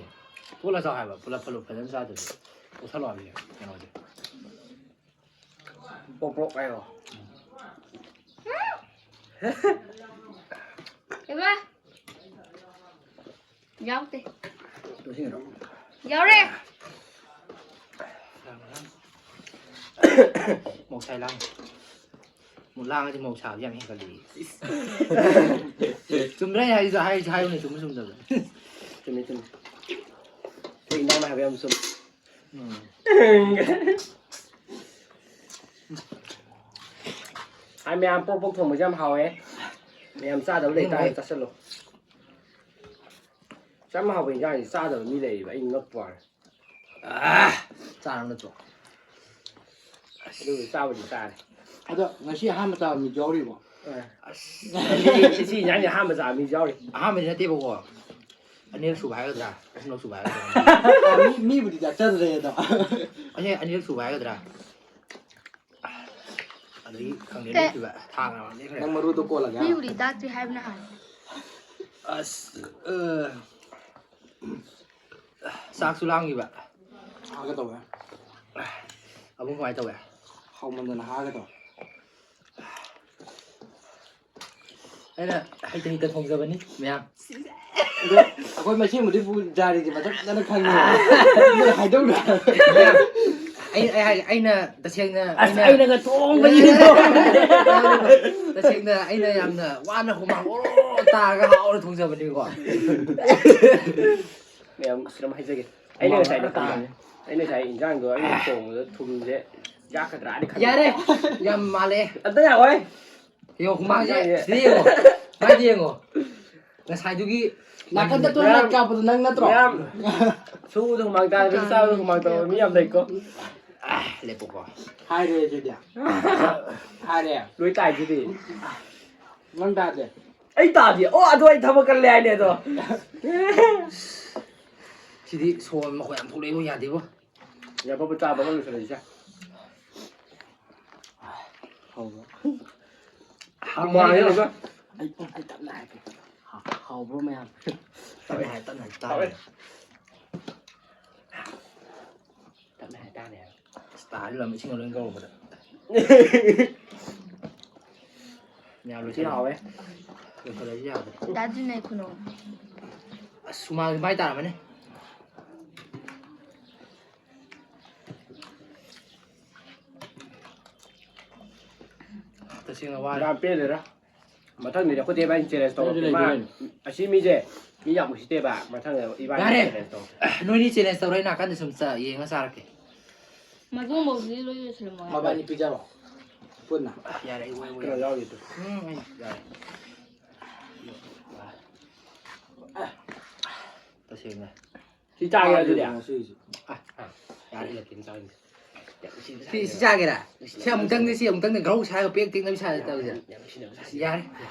ꯇꯣꯠꯂ ꯆꯥꯎ ꯍꯥꯏꯕ꯫ ꯄꯨꯂꯞ ꯄꯨꯂꯞ ꯐꯖꯅ ꯆꯥꯗ꯭ꯔꯁꯨ꯫ ꯇꯣꯠꯁꯜꯂꯣ ꯍꯥꯏꯕꯅꯦ ꯀꯩꯅꯣꯁꯦ꯫ ꯄ꯭ꯔꯣꯛ ꯄ꯭ꯔꯣꯛ ꯍꯥꯏꯌꯣ꯫ ꯏꯃꯥ! ꯌꯥꯎꯗꯦ꯫ ꯇꯣꯠꯁꯤꯟꯒꯅꯨ꯫ ꯌꯥꯎꯔꯦ! ꯃꯣꯛꯁꯥꯏ ꯂꯥꯡ꯫ ꯃꯨꯛ ꯂꯥꯡꯉꯗꯤ ꯃꯧ ꯁꯥꯕꯁꯦ ꯌꯥꯝ ꯍꯦꯟꯒꯠꯂꯤ꯫ ꯆꯨꯝꯗ꯭ꯔꯥ ꯑꯩ ꯍꯥꯏꯁꯦ? ꯍꯥꯏ-, ꯍꯥꯏꯌꯨꯅꯦ, ꯆꯨꯝꯕ ꯆꯨꯝꯗꯕ꯫ ꯆꯨꯝꯃꯤ, ꯆꯨꯝꯃꯤ꯫ ꯑꯩꯈꯣꯏ ꯏꯟꯖꯥꯡꯅ ꯍꯥꯏꯕ ꯌꯥꯝ ꯆꯨꯝꯃꯤ꯫ ꯎꯝ꯫ ꯍꯥꯏ ꯃꯌꯥꯝ, ꯄ꯭ꯔꯣꯛ ꯄ꯭ꯔꯣꯛ ꯊꯣꯡꯕꯁꯦ ꯌꯥꯝ ꯍꯥꯎꯋꯦ꯫ ꯃꯌꯥꯝ ꯆꯥꯗꯕ ꯂꯩꯇꯥꯔꯗꯤ ꯎꯝ꯫ ꯆꯥꯁꯤꯜꯂꯨ꯫ ꯌꯥꯝ ꯍꯥꯎꯕ ꯏꯟꯖꯥꯡꯁꯤ ꯆꯥꯗꯕ ꯃꯤ ꯂꯩꯌꯦꯕ, ꯑꯩ ꯉꯛꯄ ꯋꯥꯅꯤ꯫ ꯑꯥ! ꯆꯥꯔꯕ ꯅꯠꯇ꯭ꯔꯣ? ꯑꯗꯨꯕꯨ ꯆꯥꯕꯨꯗꯤ ꯆꯥꯔꯦ꯫ ꯑꯗꯣ ꯉꯁꯤ ꯑꯍꯥꯟꯕ ꯆꯥꯕ ꯃꯤꯁꯨ ꯌꯥꯎꯔꯤꯕꯣ? ꯑꯥ꯫ ꯑꯁ, ꯉꯁꯤ, ꯉꯁꯤ ꯏꯟꯖꯥꯡꯁꯦ ꯑꯍꯥꯟꯕ ꯆꯥꯕ ꯃꯤꯁꯨ ꯌꯥꯎꯔꯤ꯫ ꯑꯍꯥꯟꯕꯗꯤ ꯅꯠꯇꯦꯕꯀꯣ꯫ ꯑꯅꯤꯔꯛ ꯁꯨꯕ ꯍꯥꯏꯒꯗ꯭ꯔꯥ? ꯑꯍꯨꯝꯂꯛ ꯁꯨꯕ ꯍꯥꯏꯒꯗ꯭ꯔꯥ? ꯑꯥ, ꯃꯤ, ꯃꯤꯕꯨꯗꯤ ꯆꯥꯛꯆꯗ꯭ꯔꯦ ꯑꯗꯣ꯫ ꯑꯩ ꯑꯅꯤꯔꯛ ꯁꯨꯕ ꯍꯥꯏꯒꯗ꯭ꯔꯥ? ꯑꯗꯒꯤ ꯈꯪꯗꯦ, ꯀꯩ? ꯂꯦꯞꯈꯤꯕ ꯊꯥ ꯉꯥ ꯂꯦꯞꯈ꯭ꯔꯦ꯫ ꯅꯪ ꯃꯔꯨꯗꯣ ꯀꯣꯜꯂꯒꯦ ꯍꯥꯏꯔꯣ? ꯃꯤꯕꯨꯗꯤ ꯇꯥꯛꯇ꯭ꯔꯤ ꯍꯥꯏꯕꯅ ꯍꯥꯟꯅ꯫ ꯑꯁ, ꯑ, ꯆꯥꯛꯁꯨ ꯂꯥꯝꯈꯤꯕ꯫ ꯍꯥꯒꯦ ꯇꯧꯋꯦ꯫ ꯑꯕꯨꯡ ꯀꯃꯥꯏꯅ ꯇꯧꯋꯦ? ꯍꯥꯎꯃꯟꯗꯅ ꯍꯥꯒꯦ ꯇꯧꯋꯦ꯫ ꯑꯩꯅ ꯍꯩꯇ ꯍꯩꯇ ꯊꯣꯡꯖꯕꯅꯤ ꯃꯌꯥꯝ꯫ ꯑꯗꯣ ꯑꯩꯈꯣꯏ ꯃꯁꯦꯟꯕꯨꯗꯤ ꯄꯨ-, ꯖꯥꯔꯤꯁꯦ ꯃꯊꯟꯇꯅ ꯈꯪꯉꯦ꯫ ꯃꯣꯏ ꯍꯥꯏꯗꯧꯗ꯫ ꯃꯌꯥꯝ, ꯑꯩ, ꯑꯩ ꯍꯥꯏꯒꯦ, ꯑꯩꯅ ꯇꯁꯦꯡꯅ ꯑꯁ, ꯑꯩꯅ ꯑꯩꯅꯒ ꯊꯣꯡꯕꯅꯤꯀꯣ꯫ ꯇꯁꯦꯡꯅ ꯑꯩꯅ ꯌꯥꯝꯅ ꯋꯥꯅ ꯍꯨꯃꯥꯡ ꯑꯣꯔꯣ ꯇꯥꯔꯒ ꯍꯥꯎꯅ ꯊꯣꯡꯖꯕꯅꯤꯀꯣ꯫ ꯃꯌꯥꯝ ꯑꯁ, ꯀꯩꯅꯣꯝ ꯍꯥꯏꯖꯒꯦ꯫ ꯑꯩꯅ ꯉꯁꯥꯏ ꯍꯨꯃꯥꯡ ꯑꯣꯔꯣ ꯇꯥꯔꯦ꯫ ꯑꯩꯅ ꯉꯁꯥꯏ ꯏꯟꯖꯥꯡꯗꯣ ꯑꯩꯅ ꯊꯣꯡꯕꯗ ꯊꯨꯝꯁꯦ ꯌꯥꯛꯀꯗ꯭ꯔꯥꯗꯤ ꯈꯜꯂꯤ꯫ ꯌꯥꯔꯦ, ꯌꯥꯝ ꯃꯥꯜꯂꯦ꯫ ꯑꯝꯇ ꯌꯥꯈꯣꯏ꯫ ꯌꯦꯡꯉꯣ, ꯍꯨꯃꯥꯡꯁꯦ ꯌꯥꯏꯌꯦ꯫ ꯁꯤꯗ ꯌꯦꯡꯉꯣ꯫ ꯃꯥꯏꯗ ꯌꯦꯡꯉꯣ꯫ ꯉꯁꯥꯏꯗꯨꯒꯤ ꯅꯥꯀꯟꯗ ꯇꯣ ꯃꯌꯥꯝ, ꯂꯥꯏꯠ ꯀꯥꯞꯄꯗꯣ ꯅꯪ ꯅꯠꯇ꯭ꯔꯣ? ꯃꯌꯥꯝ ꯁꯨꯕꯗ ꯍꯨꯃꯥꯡ ꯇꯥꯗ꯭ꯔꯁꯨ ꯆꯥꯕꯗ ꯍꯨꯃꯥꯡ ꯇꯥꯕ ꯃꯤ ꯌꯥꯝ ꯂꯩꯀꯣ꯫ ꯑꯥ, ꯂꯦꯞꯄꯨꯀꯣ꯫ ꯍꯥꯏꯔꯦ ꯑꯗꯨꯗꯤ꯫ ꯍꯥꯏꯔꯦ꯫ ꯂꯣꯏ ꯇꯥꯏꯁꯤꯗꯤ꯫ ꯅꯪ ꯇꯥꯗꯦ꯫ ꯑꯩ ꯇꯥꯗꯦ꯫ ꯑꯣ, ꯑꯗꯨ ꯑꯩ ꯊꯕꯛ ꯀꯜꯂꯦ ꯍꯥꯏꯅꯦ ꯑꯗꯣ꯫ ꯁꯤꯗꯤ ꯁꯣꯔ ꯃꯈꯣꯟ ꯌꯥꯝ ꯊꯣꯛꯂꯛꯑꯦꯕꯣ, ꯌꯥꯗꯦꯕꯣ꯫ ꯌꯥ, ꯄꯞꯄ ꯆꯥꯕ ꯑꯃ ꯂꯣꯏꯁꯤꯜꯂꯁꯤꯁꯦ꯫ ꯍꯥꯎꯕ꯭ꯔꯣ? ꯍꯥꯎꯕ꯭ꯔꯣ ꯃꯌꯥꯝ? ꯍꯨꯃꯥꯡ ꯍꯦꯜꯂꯒ꯫ ꯑꯩ, ꯑꯩ ꯇꯞꯅ ꯍꯥꯏꯒꯦ꯫ ꯍꯥ-, ꯍꯥꯎꯕ꯭ꯔꯣ ꯃꯌꯥꯝ? ꯇꯞꯅ ꯍꯥꯏ, ꯇꯞꯅ ꯍꯥꯏ ꯇꯥꯔꯦ꯫ ꯍꯥꯎꯋꯦ꯫ ꯇꯞꯅ ꯍꯥꯏ ꯇꯥꯔꯦ꯫ ꯑꯁ, ꯇꯥꯔꯦ, ꯂꯝ ꯏꯁꯤꯡ ꯂꯣꯏ ꯀꯧꯕꯗ꯫ ꯃꯌꯥꯝ ꯂꯣꯏꯁꯤꯜꯂꯣ꯫ ꯍꯥꯎꯋꯦ꯫ ꯂꯣꯏꯁꯤꯜꯂꯁꯤ ꯌꯥꯕ꯭ꯔꯣ? ꯗꯥ ꯖꯤꯅꯩ ꯈꯨꯅꯣ꯫ ꯑꯁ, ꯁꯨꯃꯥꯡꯁꯦ ꯃꯥꯏ ꯇꯥꯔꯝꯃꯅꯤ꯫ ꯇꯁꯦꯡꯅ ꯋꯥꯔꯦ꯫ ꯌꯥꯝ ꯄꯦꯟꯗꯦꯗ꯫ ꯃꯊꯪꯗꯗꯤ ꯑꯩꯈꯣꯏ ꯆꯦ ꯏꯕꯥꯅꯤ challenge ꯇꯧꯔꯛꯀꯦ꯫ ꯑꯗꯨ ꯃꯥ ꯂꯩꯗꯣꯏꯅꯦ꯫ ꯑꯁꯤ ꯃꯤꯁꯦ ꯃꯤ ꯌꯥꯝ ꯎꯁꯤꯠꯇꯦꯕ꯫ ꯃꯊꯪꯗ ꯏꯕꯥꯅꯤ ꯌꯥꯔꯦ꯫ Challenge ꯇꯧꯔꯛꯀꯦ꯫ ꯅꯣꯏꯅꯤ challenge ꯇꯧꯔꯣ, ꯑꯩ ꯅꯥꯀꯟꯗ ꯁꯨꯝ ꯆ-, ꯌꯦꯡꯉ ꯆꯥꯔꯛꯀꯦ꯫ ꯃꯇꯣꯡ ꯐꯥꯎꯗꯤ ꯂꯣꯏ ꯂꯣꯏꯁꯤꯜꯂꯝꯃꯣ꯫ ꯃꯕꯥꯅꯤ ꯄꯤꯖꯔꯣ꯫ ꯄꯨꯟꯅ꯫ ꯌꯥꯔꯦ, ꯑꯩ ꯑꯣꯏ, ꯑꯣꯏ꯫ ꯀꯩꯅꯣ ꯌꯥꯎꯔꯤꯗꯣ꯫ ꯎꯝ, ꯑꯩ ꯌꯥꯔꯦ꯫ ꯇꯁꯦꯡꯅ꯫ ꯁꯤ ꯆꯥꯒꯦ ꯑꯗꯨꯗꯤ? ꯉꯁꯤꯒꯤꯁꯦ꯫ ꯑ, ꯑ, ꯌꯥꯔꯦ꯫ ꯁꯤ, ꯁꯤ ꯆꯥꯒꯦꯔꯥ? ꯁꯤ ꯑꯃꯨꯛꯇꯪꯗꯤ, ꯁꯤ ꯑꯃꯨꯛꯇꯪꯗꯤ ꯒ꯭ꯔꯧ ꯁꯥꯏꯔꯒ ꯄꯦꯛ ꯇꯦꯛꯅꯕ ꯁꯥꯏꯔ ꯇꯧꯁꯦ꯫ ꯌꯥꯔꯦ꯫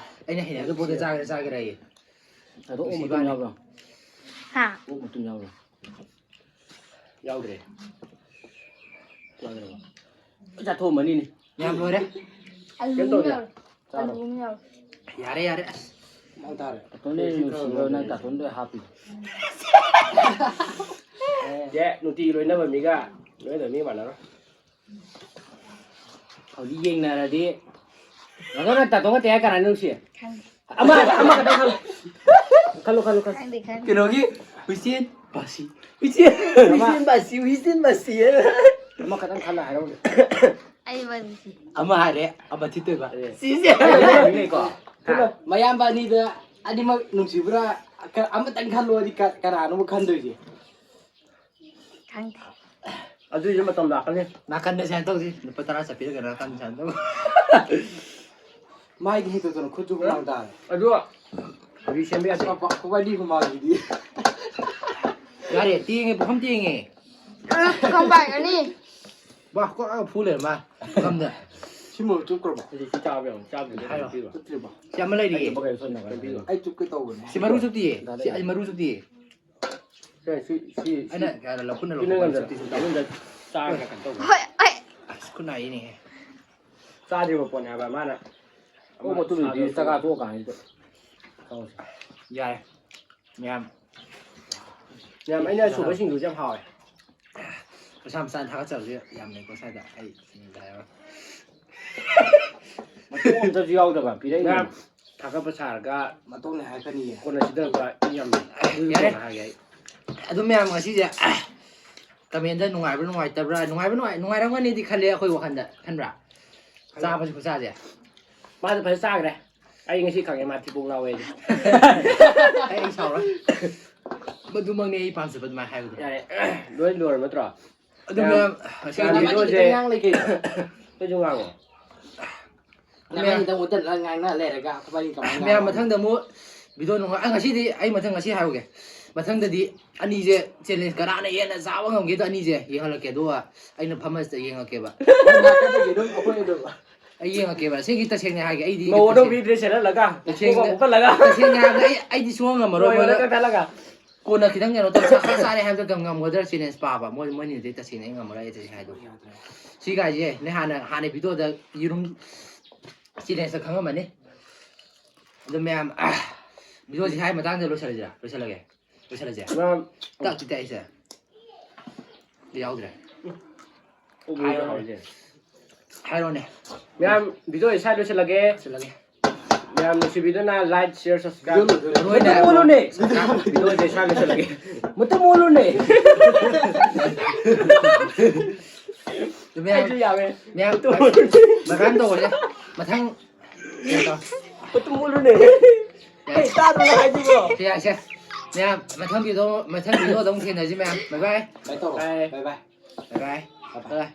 ꯑꯩꯅ ꯍꯩꯅꯗꯕ ꯄꯣꯠꯇ ꯆꯥꯒꯦꯔꯥ ꯆꯥꯒꯦꯔꯥ ꯑꯩ꯫ ꯑꯗꯣ ꯑꯣꯛ ꯃꯇꯨꯝ ꯌꯥꯎꯕ꯭ꯔꯣ? ꯍꯥ? ꯑꯣꯛ ꯃꯇꯨꯝ ꯌꯥꯎꯕ꯭ꯔꯣ? ꯌꯥꯎꯗ꯭ꯔꯦ꯫ ꯌꯥꯎꯗ꯭ꯔꯕꯣ? ꯂꯣꯏ ꯆꯥꯊꯣꯛꯑꯝꯃꯅꯤꯅꯦ꯫ ꯌꯥꯝ ꯂꯣꯏꯔꯦ꯫ ꯑꯂꯨ ꯀꯩꯝ ꯑꯃ ꯇꯧꯗꯦ꯫ ꯌꯥꯎꯔꯦ꯫ ꯑꯂꯨ ꯑꯃ ꯌꯥꯎꯔꯦ꯫ ꯌꯥꯔꯦ, ꯌꯥꯔꯦ꯫ ꯑꯁ꯫ ꯃꯥꯡ ꯇꯥꯔꯦ꯫ ꯀꯥꯔꯇꯨꯟꯗ ꯅꯨꯡꯁꯤꯕ ꯅꯪ ꯀꯥꯔꯇꯨꯟꯗ ꯍꯥꯞꯄꯤꯗꯣ꯫ ꯑꯦ, ꯅꯨꯡꯇꯤꯒꯤ ꯂꯣꯏꯅꯕ ꯃꯤꯒ ꯂꯣꯏꯅꯗꯕ ꯃꯤꯒ ꯃꯥꯟꯅꯔꯣꯏ꯫ ꯍꯧꯖꯤꯛ ꯌꯦꯡꯅꯔꯗꯤ ꯅꯪ ꯇꯥꯇꯣꯟꯒ ꯇꯦꯌꯥ ꯀꯅꯥꯅ ꯅꯨꯡꯁꯤ? ꯈꯪꯗꯦ꯫ ꯑꯃ, ꯑꯃꯈꯛꯇꯪ ꯈꯜꯂꯨ꯫ ꯈꯜꯂꯨ, ꯈꯜꯂꯨ, ꯈꯜꯂꯨ꯫ ꯈꯪꯗꯦ, ꯈꯪꯗꯦ꯫ ꯀꯩꯅꯣꯒꯤ ꯍꯨꯏꯆꯦꯟ ꯕꯥꯁꯤ꯫ ꯍꯨꯏꯆꯦꯟ, ꯑꯃ꯫ ꯍꯨꯏꯆꯦꯟ ꯕꯥꯁꯤ, ꯍꯨꯏꯆꯦꯟ ꯕꯥꯁꯤ꯫ ꯑꯃꯈꯛꯇꯪ ꯈꯜꯂ ꯍꯥꯏꯔꯛꯎꯅꯦ꯫ ꯑꯩ ꯕꯥꯁꯤ꯫ ꯑꯃ ꯍꯥꯏꯔꯦ, ꯑꯃ ꯊꯤꯠꯇꯣꯏꯕ꯫ ꯑꯦ꯫ ꯁꯤꯁꯦ꯫ ꯑꯩ ꯕꯥꯁꯤꯅꯦꯀꯣ꯫ ꯈꯜꯂꯣ, ꯃꯌꯥꯝꯕ ꯑꯅꯤꯗ ꯑꯅꯤꯃꯛ ꯅꯨꯡꯁꯤꯕ꯭ꯔꯥ? ꯀ-, ꯑꯃꯇꯪ ꯈꯜꯂꯣꯗꯤ ꯀ-, ꯀꯅꯥꯅꯣꯕ ꯈꯟꯗꯣꯏꯁꯦ? ꯈꯪꯗꯦ꯫ ꯑꯗꯨꯏꯁꯨ ꯃꯇꯝ ꯂꯥꯛꯀꯅꯤ꯫ ꯅꯥꯀꯟꯗ ꯁꯨꯃꯥꯏꯅ ꯇꯧꯁꯤ꯫ ꯂꯨꯄꯥ ꯇꯔꯥ ꯆꯠꯄꯤꯔꯒ ꯅꯥꯀꯟꯗ ꯁꯨꯃꯥꯏꯅ ꯇꯧ꯫ ꯃꯥꯏꯗꯤ ꯍꯦꯛꯇ ꯇꯧꯔ ꯈꯨꯠꯁꯨ ꯍꯨꯃꯥꯡ ꯇꯥꯔꯦ꯫ ꯑꯗꯨ ꯍꯧꯖꯤꯛ ꯁꯦꯝꯕ ꯌꯥꯗꯦ꯫ ꯈꯣ-, ꯈꯣ-, ꯈꯣꯕꯥꯏꯗꯤ ꯍꯨꯃꯥꯡꯁꯤꯗꯤ꯫ ꯌꯥꯔꯦ, ꯇꯦꯡꯉꯦ, ꯄꯨꯈꯝ ꯇꯦꯡꯉꯦ꯫ ꯎꯝ, ꯄꯨꯈꯝ ꯄꯥꯏꯒꯅꯤ꯫ ꯋꯥ, ꯀꯣꯠꯂꯒ ꯐꯨ ꯂꯩꯔꯦ ꯃꯥ ꯄꯨꯈꯝꯗ꯫ ꯁꯤ ꯃꯣꯔꯣꯛ ꯆꯨꯞꯈ꯭ꯔꯕꯣ? ꯍꯧꯖꯤꯛ ꯁꯤ ꯆꯥꯕ ꯌꯥꯎꯅꯤ꯫ ꯆꯥꯕꯗꯨꯗꯤ ꯍꯥꯏꯔꯣ꯫ ꯄꯤꯕ꯫ ꯆꯨꯞꯇ꯭ꯔꯤꯕꯣ? ꯁꯤ ꯑꯃ ꯂꯩꯔꯤꯌꯦ꯫ ꯑꯩ ꯆꯨꯞꯀꯦ ꯇꯧꯕꯅꯦ꯫ ꯁꯤ ꯃꯔꯨ ꯆꯨꯞꯇꯤꯌꯦ꯫ ꯁꯤ ꯑꯩ ꯃꯔꯨ ꯆꯨꯞꯇꯤꯌꯦ꯫ ꯁꯦ, ꯁꯤ, ꯁꯤ, ꯁꯤ꯫ ꯑꯩꯅ ꯀꯩꯅꯣ ꯂꯧꯈꯠꯅ ꯁꯤ ꯅꯪ ꯂꯧꯈꯠꯄ ꯑꯝꯇ ꯆꯠꯇꯤ ꯆꯠꯇꯦ꯫ ꯃꯅꯨꯡꯗ ꯆꯥꯔꯒ ꯀꯩꯅꯣ ꯇꯧꯕ꯫ ꯍꯣꯏ, ꯍꯣꯏ꯫ ꯑꯁ, ꯈꯨꯠ ꯅꯥꯏꯅꯦꯍꯦ꯫ ꯆꯥꯗ꯭ꯔꯤꯕ ꯄꯣꯠꯅꯦ ꯍꯥꯏꯕ ꯃꯥꯅ꯫ ꯑꯣꯛ ꯃꯇꯨꯝꯗꯨꯗꯤ ꯆꯥꯛ ꯆꯥ ꯇꯣꯛꯑ ꯀꯥꯟꯁꯤꯗ ꯆꯥꯎꯁꯦ꯫ ꯌꯥꯔꯦ꯫ ꯃꯌꯥꯝ꯫ ꯌꯥꯝ, ꯑꯩꯅ ꯁꯨꯕ ꯁꯤꯡꯖꯨꯁꯦ ꯌꯥꯝ ꯍꯥꯎꯋꯦ꯫ ꯃꯁꯥ ꯃꯁꯥꯅ ꯊꯥꯒꯠꯆꯕꯁꯦ ꯌꯥꯝ ꯂꯩꯀꯣ ꯁ꯭ꯋꯥꯏꯗ꯫ ꯑꯩ ꯁꯤꯡꯖꯨ ꯆꯥꯏꯕ꯫ ꯃꯇꯣꯡ ꯑꯝꯇꯁꯨ ꯌꯥꯎꯗꯕ ꯄꯤꯔꯛꯏꯅꯦ꯫ ꯃꯌꯥꯝ ꯊꯥꯒꯠꯄ ꯁꯥꯔꯒ ꯃꯇꯣꯡꯅꯦ ꯍꯥꯏꯔꯛꯀꯅꯤꯌꯦ꯫ ꯀꯣꯟꯅ ꯁꯤꯗꯔꯛꯄ ꯃꯤ ꯌꯥꯝ ꯂꯩ꯫ ꯑꯗꯨ ꯌꯥꯔꯦ꯫ ꯀꯣꯟꯅ ꯍꯥꯏꯒꯦ ꯑꯩ꯫ ꯑꯗꯨ ꯃꯌꯥꯝ ꯉꯁꯤꯁꯦ, ꯀꯃꯦꯟꯗ ꯅꯨꯡꯉꯥꯏꯕ꯭ꯔꯥ ꯅꯨꯡꯉꯥꯏꯇꯕ꯭ꯔꯥ? ꯅꯨꯡꯉꯥꯏꯕ ꯅꯨꯡꯉꯥꯏ-, ꯅꯨꯡꯉꯥꯏꯔꯝꯒꯅꯤꯗꯤ ꯈꯜꯂꯦ ꯑꯩꯈꯣꯏ ꯋꯥꯈꯜꯗ꯫ ꯈꯟꯕ꯭ꯔꯥ? ꯆꯥꯕꯁꯤ ꯈꯨꯠꯆꯥꯁꯦ꯫ ꯃꯥꯁꯨ ꯐꯖꯅ ꯆꯥꯈ꯭ꯔꯦ꯫ ꯑꯩ ꯉꯁꯤ ꯈꯪꯉꯦ ꯃꯥ ꯊꯤꯕꯣꯡ ꯂꯥꯎꯋꯦ ꯍꯥꯏꯁꯦ꯫ ꯑꯩ, ꯑꯩ ꯁꯥꯎꯔꯣꯏ꯫ ꯃꯗꯨꯃꯛꯅꯦ ꯑꯩ ꯄꯥꯝꯖꯕ ꯑꯗꯨꯃꯥꯏꯅ ꯍꯥꯏꯕꯗꯣ꯫ ꯌꯥꯔꯦ, ꯂꯣꯏ ꯂꯣꯏꯔꯕ ꯅꯠꯇ꯭ꯔꯣ? ꯑꯗꯨ ꯃꯌꯥꯝ, ꯃꯌꯥꯝ, ꯉꯁꯤ ꯃꯌꯥꯝ ꯚꯤꯗꯤꯑꯣꯁꯦ ꯉꯥꯡ ꯂꯩ ꯀꯩꯅꯣ? ꯑꯩꯈꯣꯏꯁꯨ ꯉꯥꯡꯉꯣ꯫ ꯅꯕꯥꯅꯤꯗꯪ ꯎꯠꯇꯅ ꯉꯥꯡꯅ ꯂꯩꯔꯒ ꯑꯩꯈꯣꯏꯕꯥꯅꯤ ꯀꯃꯥꯏꯅ ꯃꯌꯥꯝ ꯉꯥꯡꯉꯣ? ꯃꯊꯪꯗ ꯑꯃꯨꯛ ꯚꯤꯗꯤꯑꯣ ꯅꯨꯡꯉꯥꯏ-, ꯑ, ꯉꯁꯤꯗꯤ ꯑꯩ ꯃꯊꯪ ꯉꯁꯤ ꯍꯥꯏꯍꯧꯒꯦ꯫ ꯃꯊꯪꯗꯗꯤ ꯑꯅꯤꯁꯦ ꯆꯦꯂꯦꯟꯖ ꯀꯅꯥꯅ ꯍꯦꯟꯅ ꯆꯥꯕ ꯉꯝꯒꯦꯗꯣ ꯑꯅꯤꯁꯦ ꯌꯦꯡꯍꯜꯂꯛꯀꯦ, ꯑꯗꯨꯒ ꯑꯩꯅ ꯐꯝꯃꯁꯤꯗ ꯌꯦꯡꯉꯛꯀꯦꯕ꯫ ꯅꯥꯀꯟꯗꯒꯤ ꯑꯗꯨꯝ ꯑꯩꯈꯣꯏ ꯑꯗꯨꯝ ꯑꯩ ꯌꯦꯡꯉꯛꯀꯦꯕ꯫ ꯑꯁꯦꯡꯒꯤ ꯇꯁꯦꯡꯅ ꯍꯥꯏꯒꯦ, ꯑꯩꯗꯤ ꯃꯧ ꯑꯗꯣ ꯕꯤꯗ꯭ꯔꯦ ꯁꯦꯠꯍꯜꯂꯒ ꯇꯁꯦꯡꯅ ꯀꯣꯛꯀ ꯀꯨꯞꯍꯜꯂꯒ ꯇꯁꯦꯡꯅ ꯍꯥꯏꯕꯗ ꯑꯩ ꯑꯩꯗꯤ ꯁꯨꯡꯉꯝ ꯉꯝꯃꯔꯣꯏ꯫ ꯃꯣꯏ ꯃꯣꯏꯅ ꯑꯣꯏꯅ ꯀꯛꯊꯠꯂꯒ ꯀꯣꯟꯅ ꯈꯤꯇꯪ ꯀꯩꯅꯣ ꯇꯧ ꯆꯥꯛ ꯆꯥꯔꯦ ꯍꯥꯏꯕꯗ ꯉꯝꯒꯗ꯭ꯔꯥ ꯆꯦꯂꯦꯟꯖ ꯄꯥꯕ? ꯃꯣꯏ ꯃꯣꯏꯅꯤꯗꯤ ꯇꯁꯦꯡꯅ ꯑꯩ ꯉꯝꯃꯔꯣꯏ, ꯑꯩ ꯇꯁꯦꯡꯅ ꯍꯥꯏꯗꯣ꯫ ꯁꯤ ꯒꯥꯏꯁꯦ ꯅꯣꯏ ꯍꯥꯟꯅ ꯍꯥꯟꯅ ꯚꯤꯗꯤꯑꯣꯗ ꯌꯦꯔꯨꯝ ꯆꯦꯂꯦꯟꯖꯇ ꯈꯪꯉꯝꯃꯅꯤ꯫ ꯑꯗꯣ ꯃꯌꯥꯝ, ꯚꯤꯗꯤꯑꯣꯁꯤ ꯍꯥꯏ ꯃꯇꯥꯡꯗ ꯂꯣꯏꯁꯤꯜꯂꯁꯤꯔꯥ? ꯂꯣꯏꯁꯤꯜꯂꯒꯦ꯫ ꯂꯣꯏꯁꯤꯜꯂꯁꯦ꯫ ꯃꯌꯥꯝ ꯇꯛꯇꯤ ꯇꯛꯏꯁꯦ꯫ ꯌꯥꯎꯗ꯭ꯔꯦ꯫ ꯎꯕꯨ ꯎꯕꯨ ꯍꯥꯎꯔꯤꯁꯦ꯫ ꯍꯥꯏꯔꯣꯅꯦ꯫ ꯃꯌꯥꯝ ꯚꯤꯗꯤꯑꯣ ꯁ꯭ꯋꯥꯏ ꯂꯣꯏꯁꯤꯜꯂꯒꯦ꯫ ꯂꯣꯏꯁꯤꯜꯂꯒꯦ꯫ ꯃꯌꯥꯝ ꯅꯨꯡꯁꯤꯕꯤꯗꯨꯅ like, share, subscribe꯫ ꯂꯣꯏꯅ ꯃꯨꯠꯇ ꯃꯨꯠꯂꯨꯅꯦ꯫ ꯚꯤꯗꯤꯑꯣꯁꯦ ꯁ꯭ꯋꯥꯏ ꯂꯣꯏꯁꯤꯜꯂꯒꯦ꯫ ꯃꯨꯠꯇ ꯃꯨꯠꯂꯨꯅꯦ꯫ ꯃꯌꯥꯝ ꯑꯩꯁꯨ ꯌꯥꯝꯃꯦ꯫ ꯃꯌꯥꯝ ꯃꯨꯠꯇ ꯃꯨꯠꯂꯨꯅꯦ꯫ ꯃꯊꯪ ꯇꯧꯕꯁꯦ꯫ ꯃꯊꯪ ꯀꯩꯅꯣ ꯇꯧ꯫ ꯃꯨꯠꯇ ꯃꯨꯠꯂꯨꯅꯦ꯫ ꯑꯩ ꯇꯥꯗ꯭ꯔꯣ ꯍꯥꯏꯁꯤꯕꯣ? ꯁꯦ ꯌꯥꯏꯁꯦ꯫ ꯃꯌꯥꯝ ꯃꯊꯪ ꯚꯤꯗꯤꯑꯣ ꯃꯊꯪ ꯚꯤꯗꯤꯑꯣꯗ ꯑꯃꯨꯛ ꯊꯦꯡꯅꯁꯤ ꯃꯌꯥꯝ꯫ ꯕꯥꯏ ꯕꯥꯏ꯫ ꯀꯥꯏ ꯇꯧꯔꯣ꯫ ꯕꯥꯏ ꯕꯥꯏ꯫ ꯕꯥꯏ ꯕꯥꯏ꯫ ꯕꯥꯏ ꯕꯥꯏ꯫